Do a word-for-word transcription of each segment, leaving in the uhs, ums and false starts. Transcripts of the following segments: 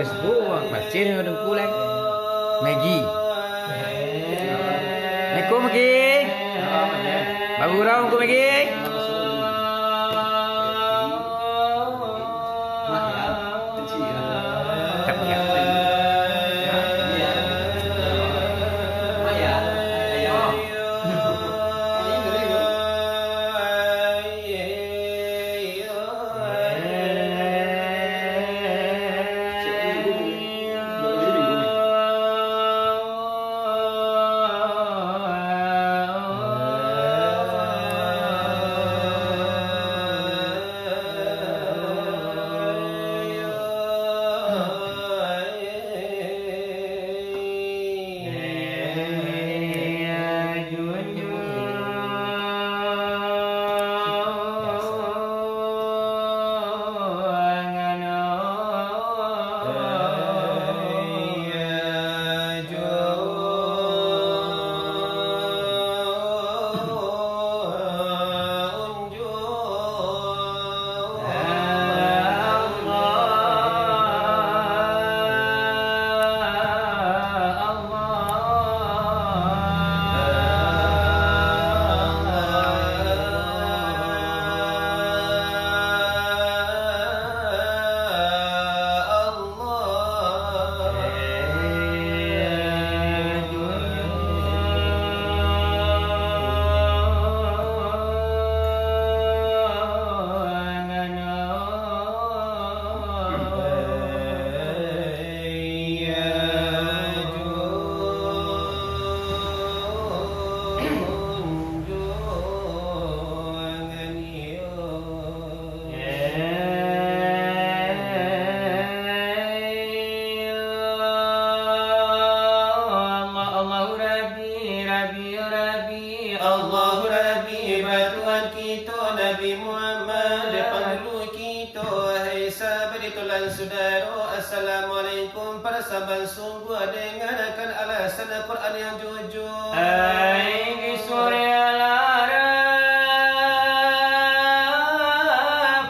Facebook, masih dengan dengku lai. Maggie. Assalamualaikum, Maggie. Bagurau, Maggie. Allahu Rabbi, Rabbi, Rabbi, Allahu Rabbi, ba Tuhan kito Nabi Muhammad, panghulu kito, hai sahabat, tulan sudaro, Assalamualaikum, parasaban sungguah, dengarkan alasan Al-Quran yang jujur. Ai, di surah Al-A'raf,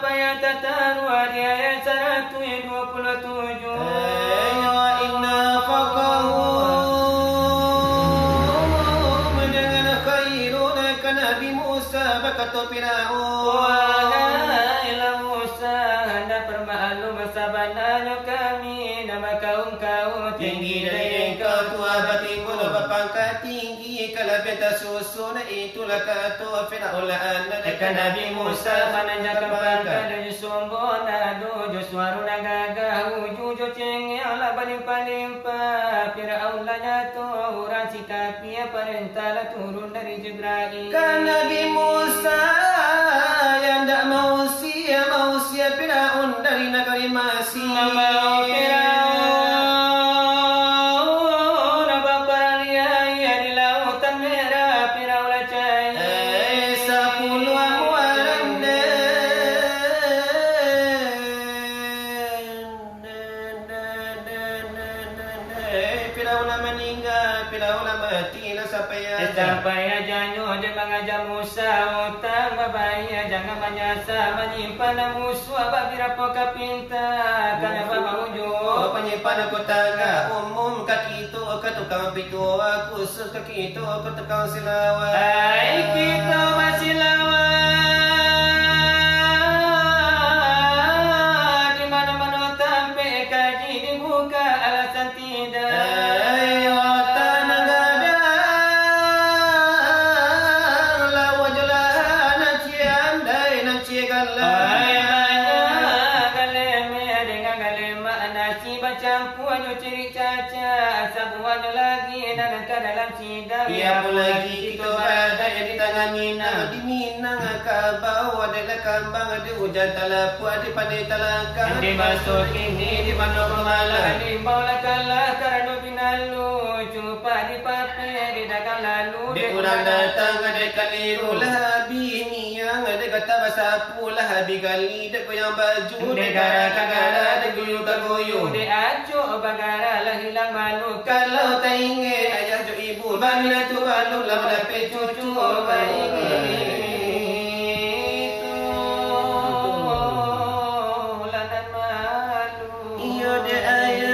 ayat tataruah di ayat saratuih duo puluah tujuah. Ai, wa inna faqahu, mendengar khairun ka Nabi Musa, bakato Firaun. Wahai Musa, handak bermaklum, sabananyo kami nan bakaum-kaum tinggi dari engkau, tuah batimbul, bapangka tinggi, kalabiahan tasusun, itulah kato Firaun la'anah ka Nabi Musa, mananjakan pangka dari sumbo nado, jo suaro nan gagah, uju jo cengeng lah balimpah-limpah. Firaun lah nyato urang sikapi, parentah lah turun dari Jibril. Ka Nabi Musa, yang ndak mausia, mausia Firaun dari nagari Masir. Mambawa Firaun baparang di Lautan Merah, Firaun lah cai. Eh, sapuluah muaran den. Firaun lah maningga, Firaun lah mati, lah sampai aja. Sampai ajanyo dek mangaja Musa, utang babayia, jangan manyasa, manyimpan musuah babirapo ka pinta, ka nyawa maujung. Panyimpan kutangga umum ka kito, ka tukang pituah, khusus ka kito, ka tukang silawat. Ai, kito basilawat, di mano-mano tampek kaji dibuka, alasan tidak. Ai, otak nan gadang, lawa jo lahan, nan ciek andai, nan ciek galak. Ai, banyak galemeh dengan galemak, nasi bacampua jo cirik cacak, sabuahnyo lagi nan ka dalam sidang. Iyo pun lagi kito baadai di tangah Minang, di Minang kabau, adaiklah kambang, di ujan talapuak, di pandai talangkang, di maso kini, di mano pun malang, diimbaulah kalah karano binalu, cupak dipapeh, didagang lalu, dek urang datang, dek kaliru, lah abih niang, dek gata basapu, lah abih gali, dek goyang baju, dek gara ka gara, dek guyu ka guyu, dek acok bagara, lah hilang malu. Kalau taingek ayah jo ibu, baminantu balu, lah mandapek cucu, baingek itu lah nan malu. Iyo dek ayah.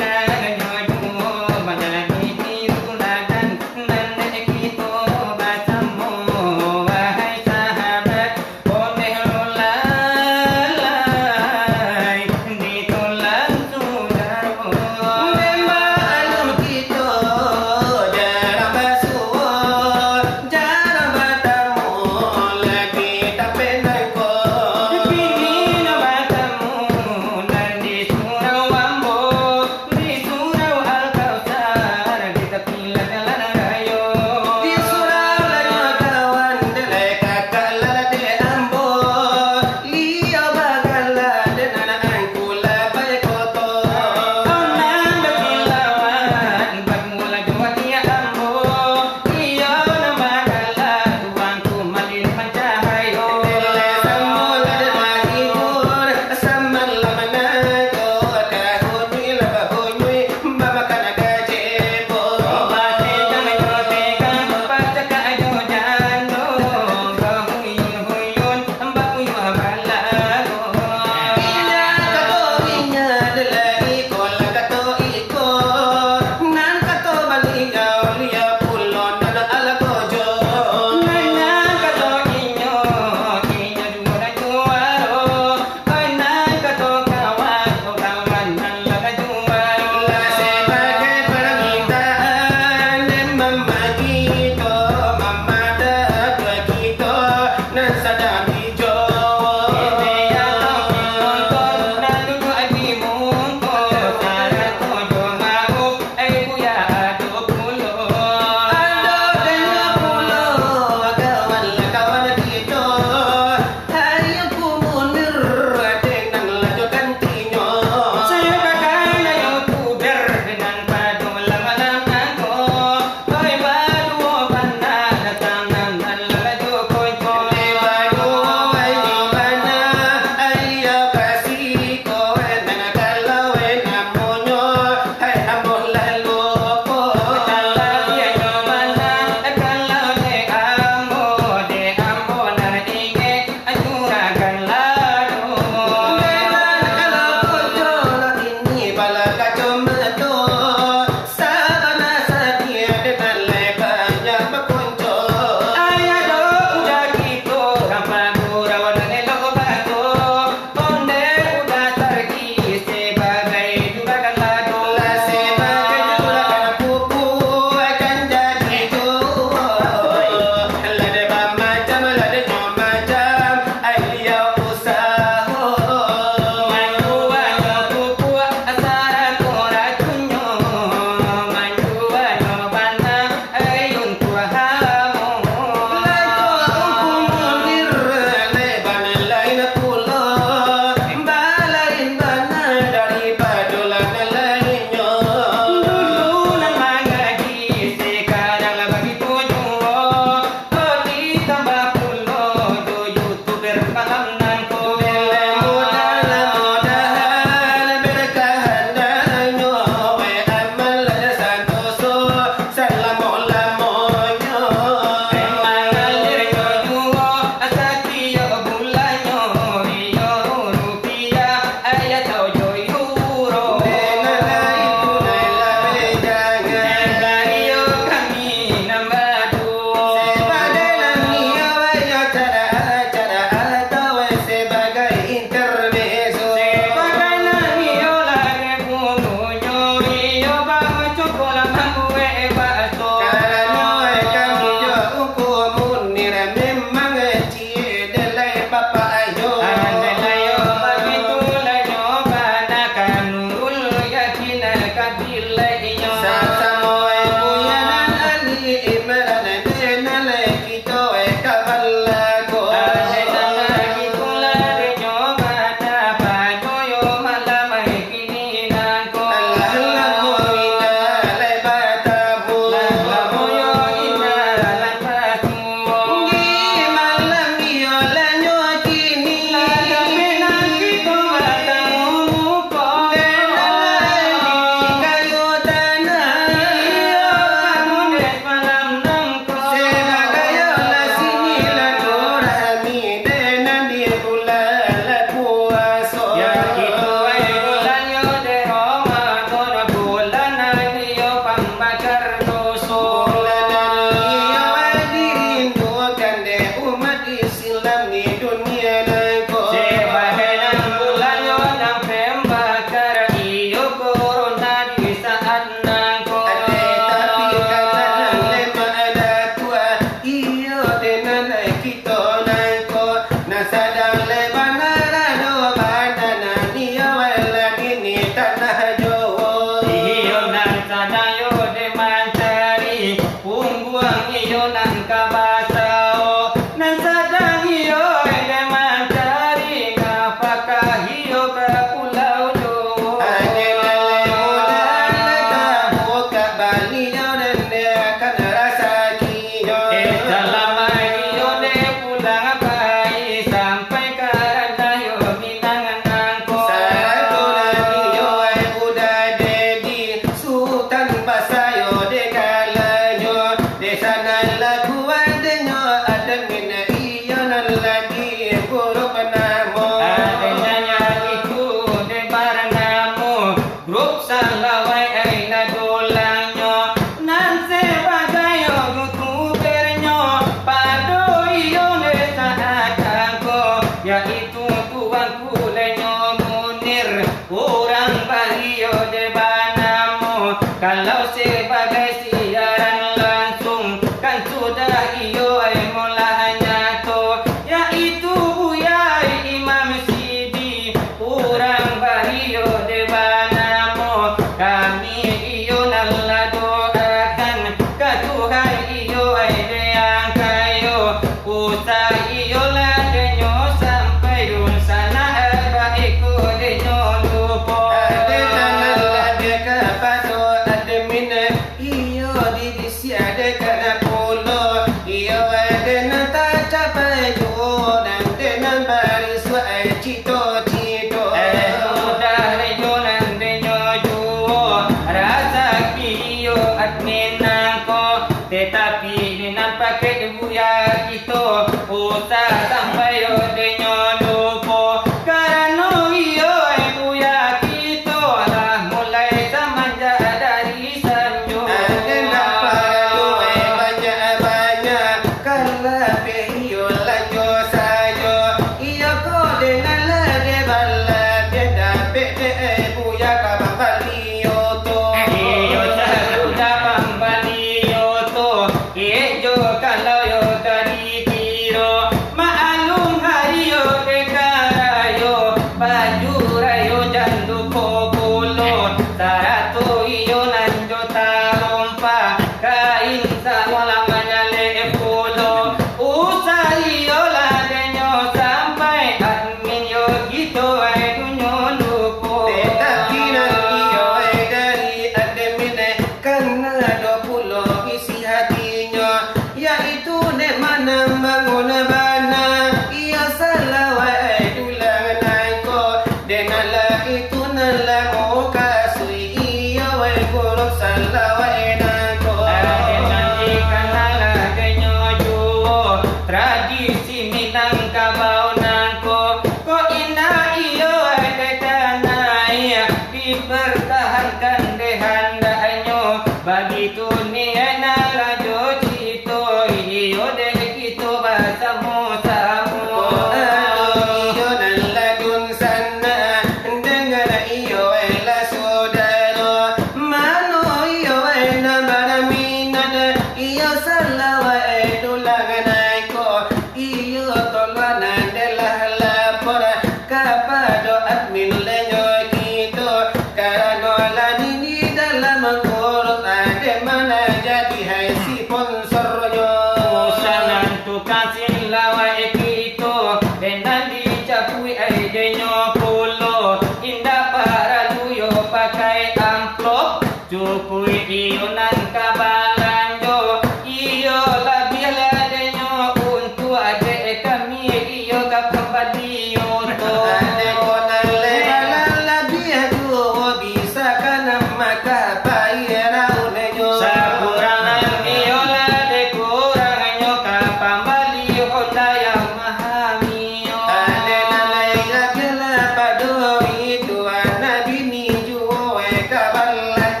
Dapek iyo lanjo sajo, iyo ko dek nan lah dek bala, dek dapek dek buya ka pambali oto. Iyo sajo ka pambali oto, iyo kalau yo ka dikiro, maklum hari yo dek karayo, baju rayo jan lupo pulo, sarato iyo nan jo tarompa. Kain sawalah manyalek pulo, usah iyo lah denyo sampai admin yo gito ai dunyo lupo. Tetapi nan iyo ai dari admin ai, kan ado pulo isi hatinyo, yaitu dek manang bangun bana, iyo salah wae dulang nangko. Dek nan lah itu nan lah mukasuik, iyo wai guru salah wai nangko. Dek nan dikanal denyo juo, tradisi Minangkabau nangko, kok indak iyo wai dek kanai, dipertahankan dek handaknyo, bagitu niaik nan rajo cito, iyo dek kito basamo-samo. Kok ado iyo nan lah dunsanak, dangan iyo wai lah sudaro, mano iyo wai nan baraminat, iyo salah wai dulang nangko, iyo tolong nan dek lah lapor kapado admin lenyo kito, karano lah dini dalam kurus dek manjadi hai sponsornyo. Usanan tu kasin lawai kito, dek nan dicapuik ai denyo pulo, indak paralu yo pakai amplop, cukuik iyo nan ka balanjo, iyo labiah lah denyo untuak dek kami, iyo ka pambali oto. Dek ko nan lai balan labiah juo, bisa ka nan maka pai raun nyo. Sakurang nan iyo lah dek kurangnyo ka pambali Honda Yamaha Mio. Dek nan lai labiah lah pado itu, anak bini juo wai ka balan.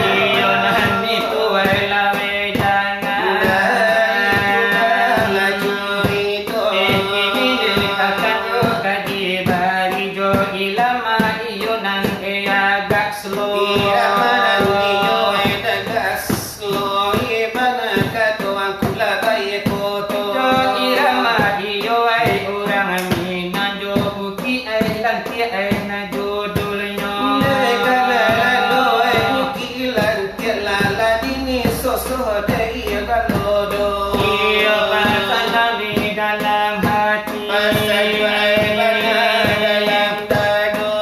Iyo nan itu wai laweh jangan. Lah curito. Eh, ini akan yo ka dibari jo irama iyo nan eh agak slow. Irama nan iyo eh agak slow. Ibana kato angku lah baik koto. Jo irama iyo ai urang Minang jo bukik ai lantiak ai nan judulnyo. Dek ka lah lalo ai bukik lantiak lah lah dini sosoh dek iyo ka lodo. Iyo pasang di dalam hati. Pasang juo ai bana dalam dado.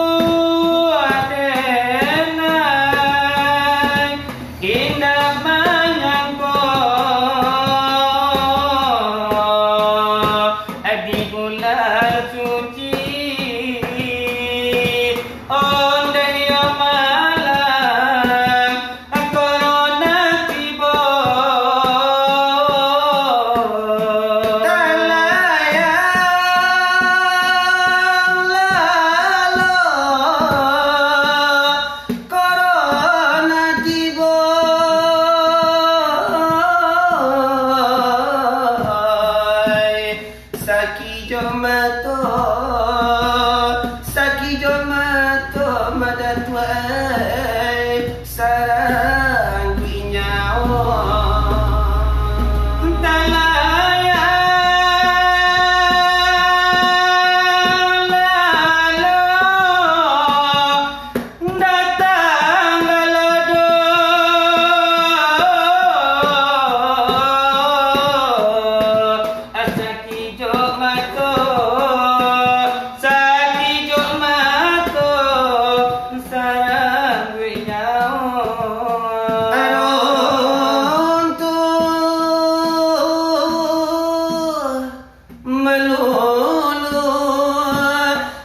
Sungguh adenai indak manyangko di bulan suci, ondeh iyo malam korona tibo. Talayang lalo korona tibo, sakijok mato, sakijok mato madatuai sarangkuik nyawo. Talayang lalo datang balodo, sakijok mato, sakijok mato, sarangkuik nyawo. Alun tu malulu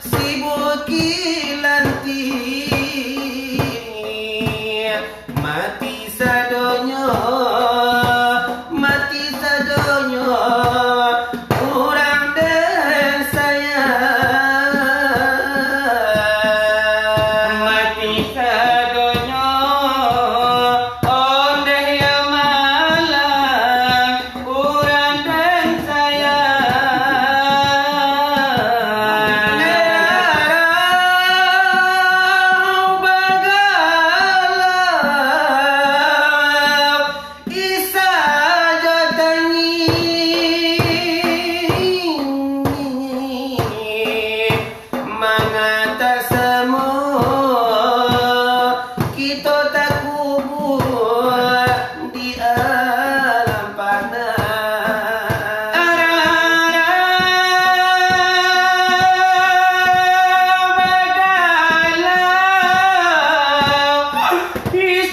si bukik lantiak, mati sadonyo, mati sadonyo urang den sayang. Mati sadonyo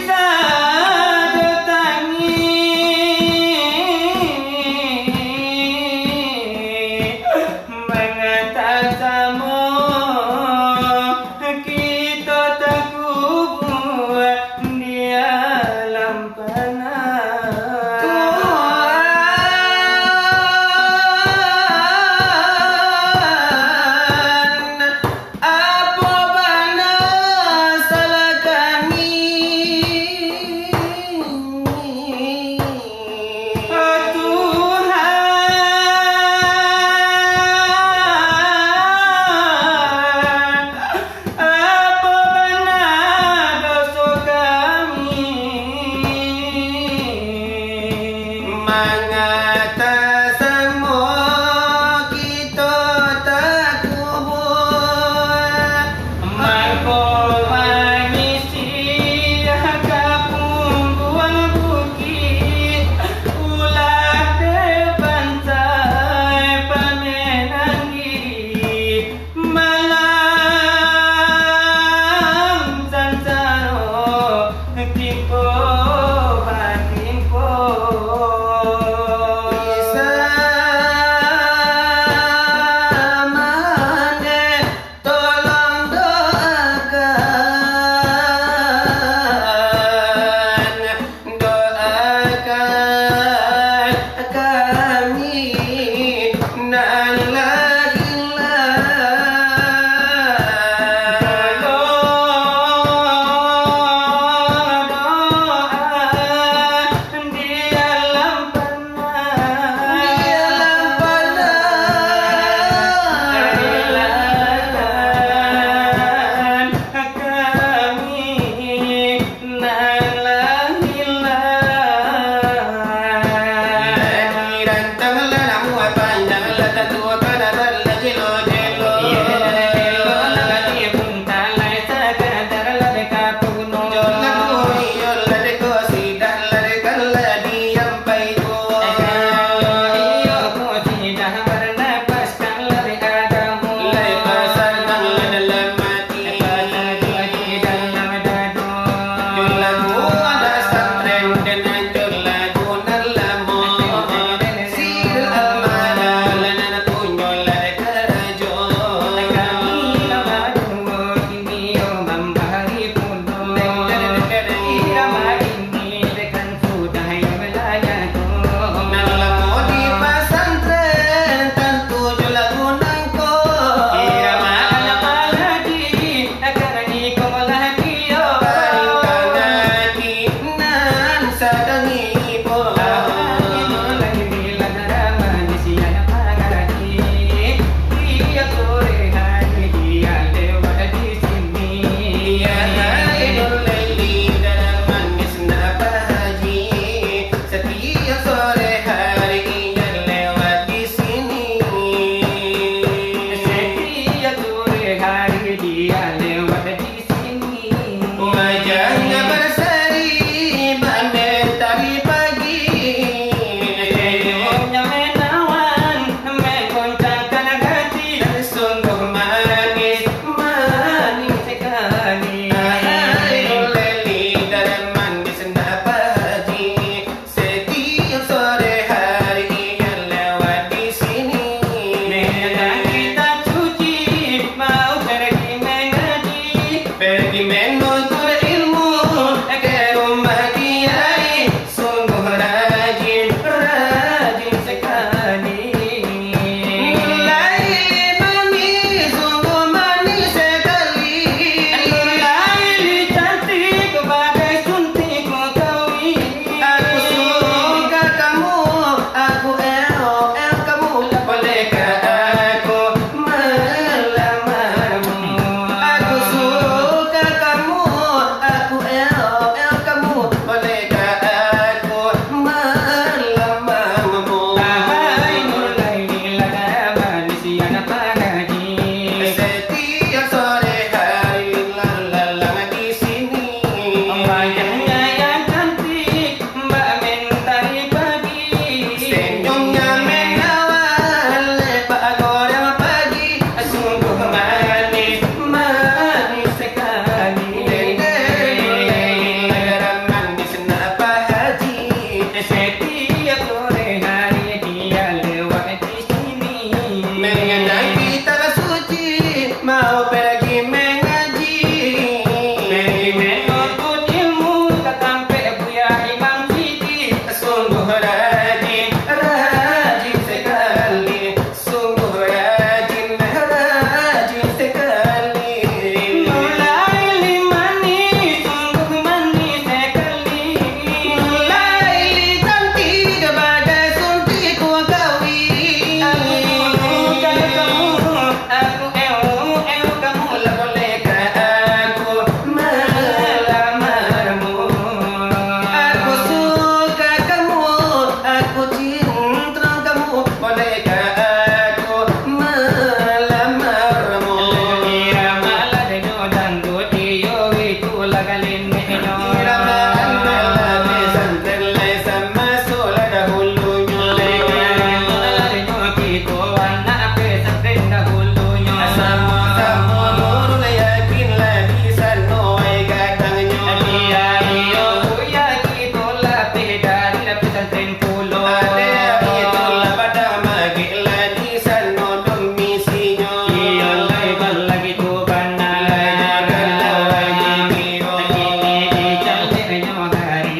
Sado tangih, mangata samo kito takubua di alam panah. Tuhan, apo bana salah kami, Tuhan? Apo bana doso kami? Mangata samo kito takubua, mangko mangisi ka pungguang bukik, ulah dek pantai pamenangi. Malang sansaro timpo batimpo. Bisa mane tolong doakan, doakan kami nan lah hilang. Tolong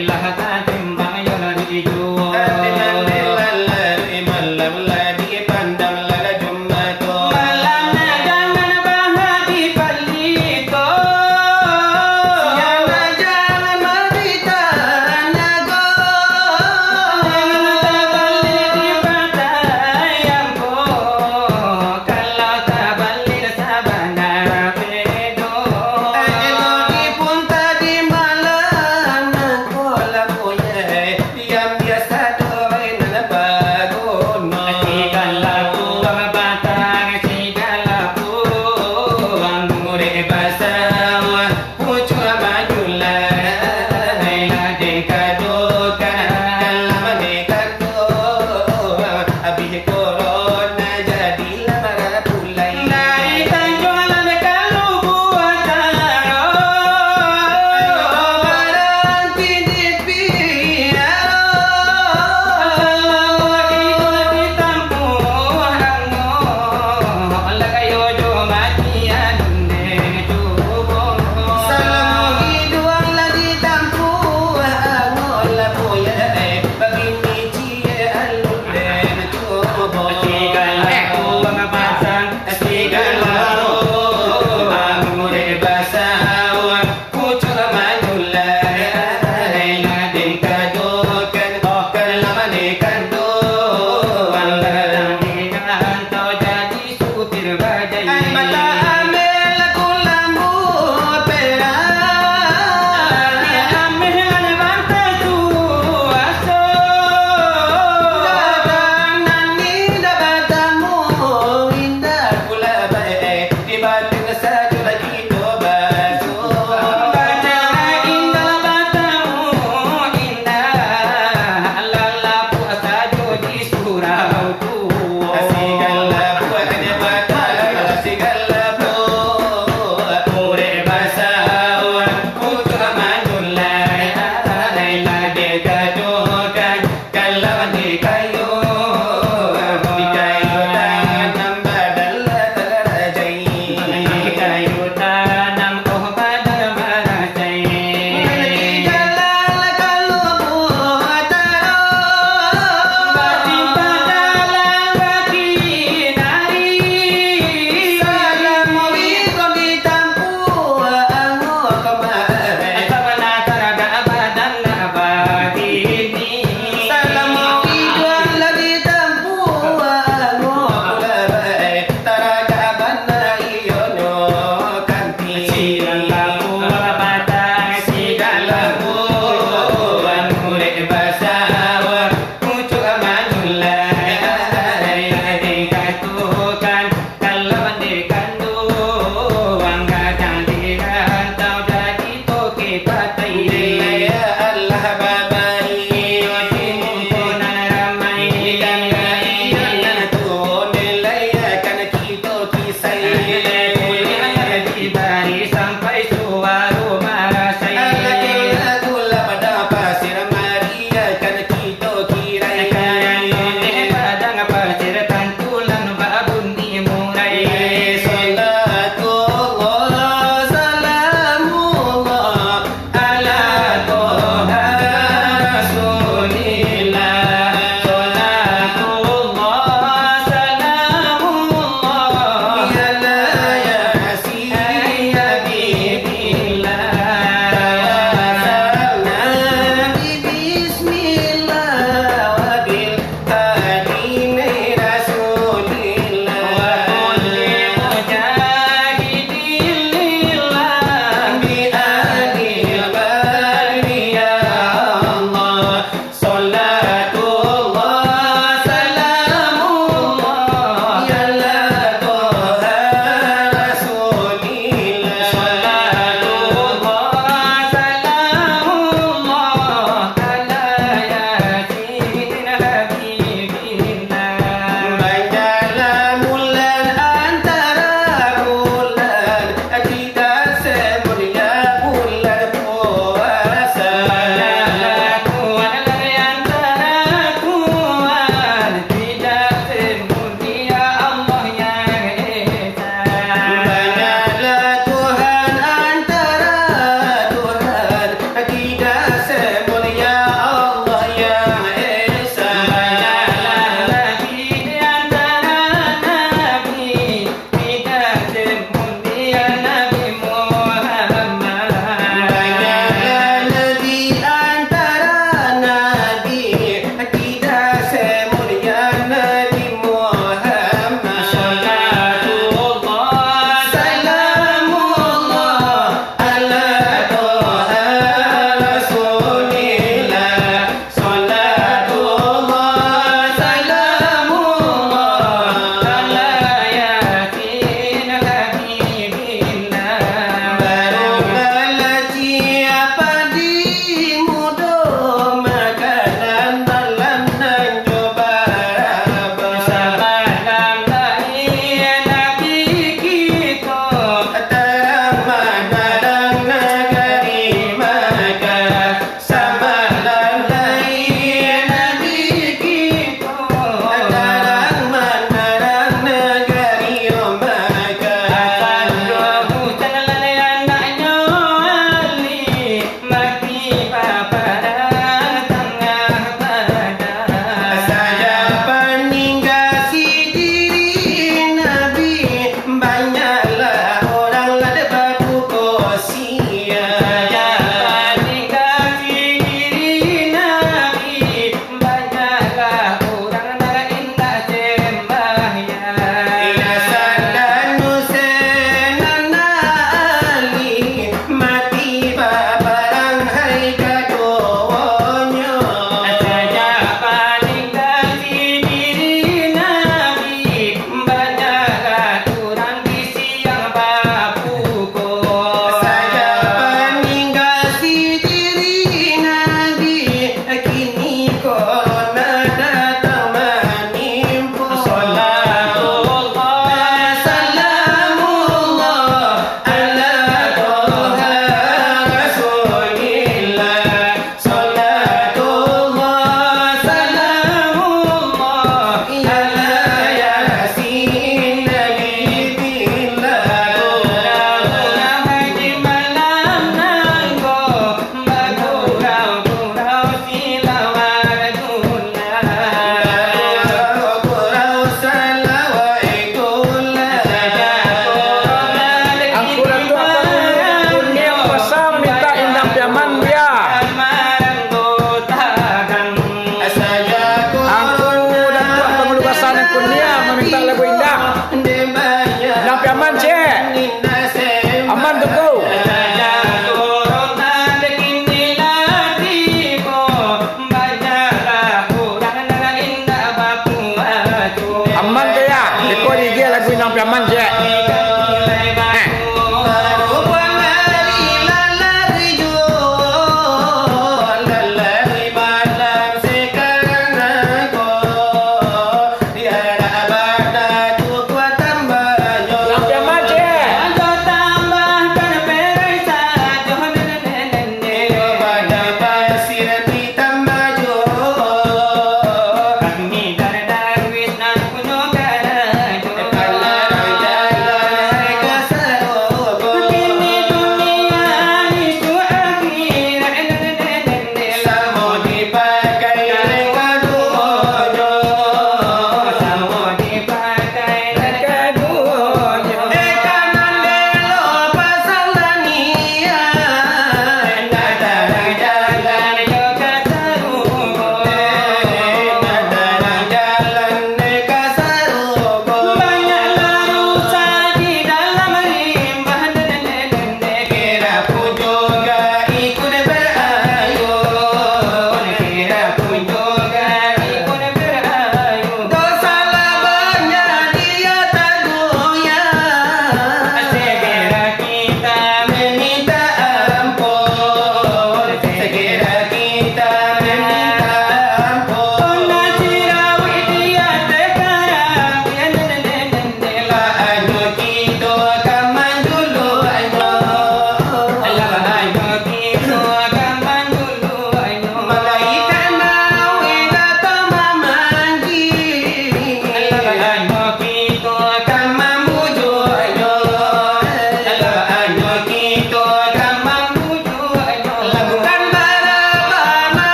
Lah tatimbang yo lah dijuo. Tatimbang di lalari malam lah dipandang lah Jumat tu. Malam na jangan bahagi palito. Siang na jangan marita nago. Jangan tabali di patai ambo. Kalau tabali sabana bedo. Elok dipunta di malam nangko lamun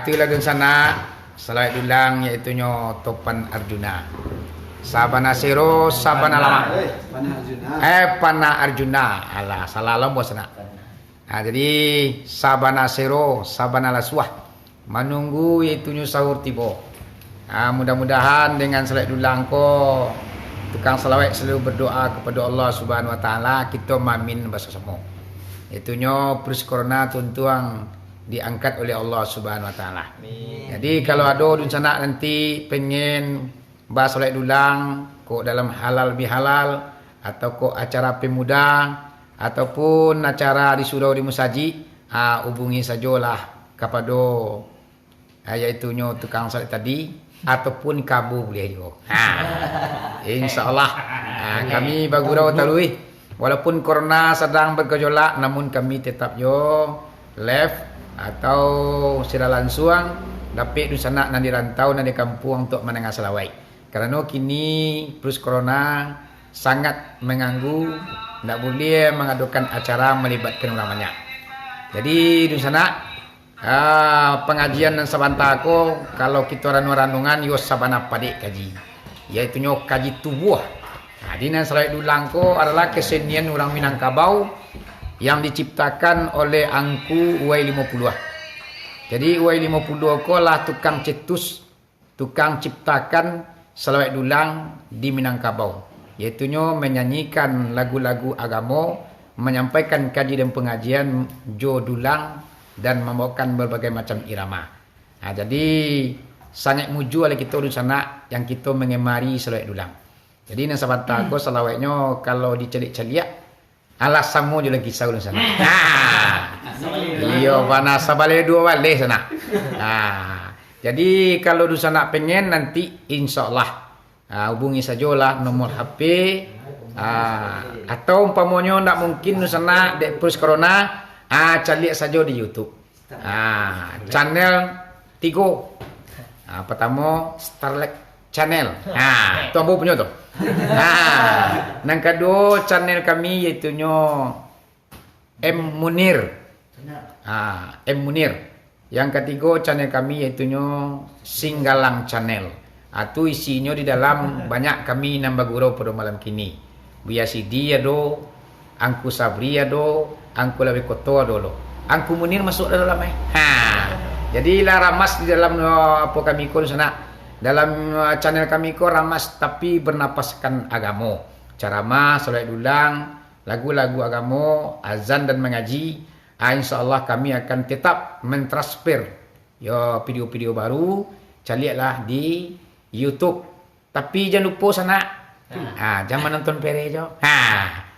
Itulah dunsanak, salawek dulang, yaitunyo Topan Arjuna. Sabana Sero, Sabana Lamak. Eh, Panah Arjuna. Eh, Panah Arjuna. Alah, salah lombok sanak. Nah, jadi, Sabana Sero, Sabana Lasuah. Manunggu yaitunyo sahur tibo. Ah, mudah-mudahan dengan salawek dulang ko, tukang salawek selalu berdoa kepada Allah Subhanahu Wa Taala, kito mamin basamo-samo. Yaitunyo virus corona tuntuang diangkat oleh Allah Subhanahu Wa Taala. Amin. Jadi, kalau ado dunsanak nanti pengen basalawek dulang, kok dalam halal bihalal, atau kok acara pemuda, ataupun acara di surau di musajik, ah, hubungi sajolah kapado, ah, yaitunyo tukang salawek tadi, ataupun ka ambo buliah juo. Ha. Insya Allah. Ah, kami bagurau taruih. Walaupun corona sadang bergejolak, namun kami tetap jo live atau siaran lansuang, dapek dunsanak nan di rantau, nan di kampuang untuak mandanga salawek. Karano kini virus corona sangat mengganggu, ndak buliah mangadokan acara malibatkan urang banyak. Jadi, dunsanak, ah, pangajian nan sabanta ko, kalau kito ranung-ranungan, yo sabana padek kaji, yaitunyo kaji tubuah. Jadi, nan salawek dulang ko adalah kesenian urang Minangkabau yang diciptakan oleh Angku Uwai Limo Puluah. Jadi, Uwai Limo Puluah ko lah tukang cetus, tukang ciptakan salawek dulang di Minangkabau, yaitunyo manyanyikan lagu-lagu agamo, manyampaikan kaji dan pangajian jo dulang, dan mambawakan barbagai macam irama. Ha, jadi, sangaik mujua lah kito dunsanak yang kito mangemari salawek dulang. Jadi, nan sabanta ko salaweknyo, kalau dicaliak-caliak, alah samo jo lah kisah ulun sanak. Nah. Iyo, bana sabaleh duo baleh sanak. Nah. Jadi, kalau dunsanak pengen nanti, insya Allah, ah, hubungi sajolah nomor H P, ah, atau umpamonyo ndak mungkin dunsanak dek virus corona, ah, caliak sajo di YouTube. Ah, channel tigo. Ah, pertamo, Starlight Channel. Ah, tu ambo punyo tu. Ah, nan kaduo, channel kami, yaitunyo M Munir. Ah, M Munir. Yang katigo, channel kami, yaitunyo Singgalang Channel. Ah, tu isinyo di dalam banyak kami nan bagurau pado malam kini. Buya Sidi ado, Angku Sabri ado, Angku Laweh Koto ado lo. Angku Munir masuk dalam, eh. Ha. Jadi lah ramas di dalam, eh, apo kami ko sanak. Dalam, eh, channel kami ko ramas tapi bernapaskan agamo. Caramah, salawek dulang, lagu-lagu agamo, azan dan mangaji. Ah, insya Allah kami akan tetap mentransfer yo video-video baru. Caliaklah di YouTube. Tapi jan lupo sanak. Ha. Ha, jan manonton pereh jo. Ha,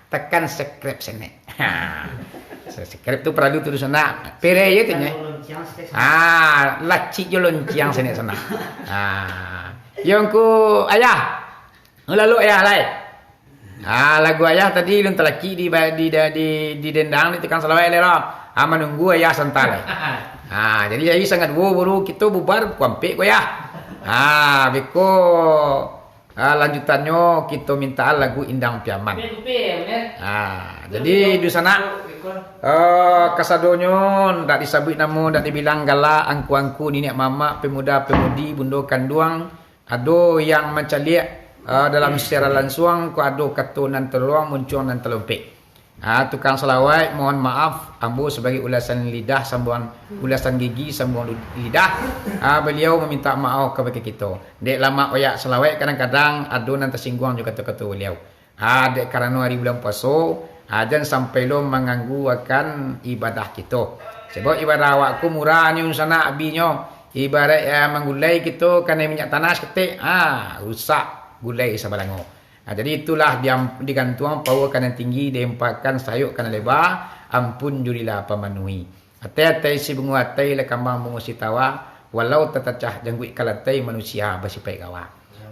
tekan subscribe sanak. Ha. Subscribe tu paralu tu sanak. Pereh je tu nyo. Tekan lonceng sanak. Ha, lacik jo lonceng sanak sanak. Ha. Yo Angku Ayah. Lalu Ayah lai. Ha, lagu Ayah tadi ulun talakik di, di, di, di dendang di tukang salawek lai ro. Ha, manunggu Ayah santa lai. Ha, jadi Ayah sangat wo baru kito bubar pukua ampek ko Ayah. Ha, beko Ah, lanjutannyo, kito mintaan lagu Indang Piaman. Ah, jadi, dunsanak, eh, kasadonyo, ndak disabuik namo, ndak dibilang gala, angku-angku, niniak mamak, pemuda-pemudi, bundo kanduang, ado yang mancaliak, eh, dalam siaran lansuang, ko ado kato nan taluruang, muncuang nan talompek. Ah, tukang salawek, mohon maaf, ambo sabagai ulasan lidah sambuang, ulasan gigi sambuang lu-, lidah, ah, baliau maminta maaf kabake kito. Dek lamak oyak salawek, kadang-kadang ado nan tasingguang jo kato-kato baliau. Ah, dek karano ari bulan puaso, ah, jan sampai lo mangganggu akan ibadah kito. Sabab ibadah awak ko murah nyo, sanak abinyo. Ibarat, ah, manggulai kito kanai minyak tanah saketek, ah, rusak gulai sabalango. Nah, jadi itulah diam-, digantuang paua ka nan tinggi, diimpakan sayok ka nan leba, ampun jo lila pamanuhi. Atai-atai si bungo atai, lah kambang bungo sitawa, walau tatacah jangguik ka lantai, manusia basipaik gawa.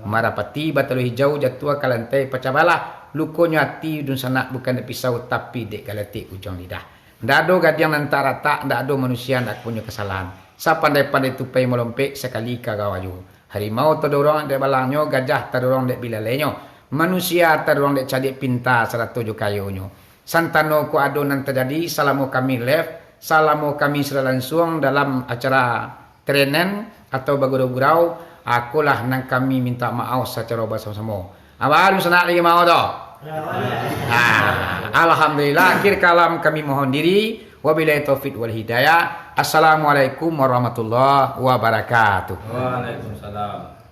Marapati batalu hijau, jatuah ka lantai pacah balah, lukonyo ati dunsanak bukan dek pisau, tapi dek galatik ujuang lidah. Ndak ado gadiang nan tak ratak, ndak ado manusia ndak punyo kasalahan. Sapandai-pandai tupai malompek, sakali ka gawayu. Harimau tadorong dek balangnyo, gajah tadorong dek bilalainyo, manusia tadorong dek cadiak pinta sarato jo kayonyo. Santano ko ado nan tajadi salamo kami live, salamo kami siaran lansuang dalam acara trenen atau bagurau-gurau, ah, kolah nan kami minta maaf sacaro basamo-samo. Abah, alun sanak lagi maaf tu? Ah, alhamdulillah, akhir kalam kami mohon diri. Wabillahi taufik wal hidayah. Assalamualaikum warahmatullahi wabarakatuh. Waalaikumsalam.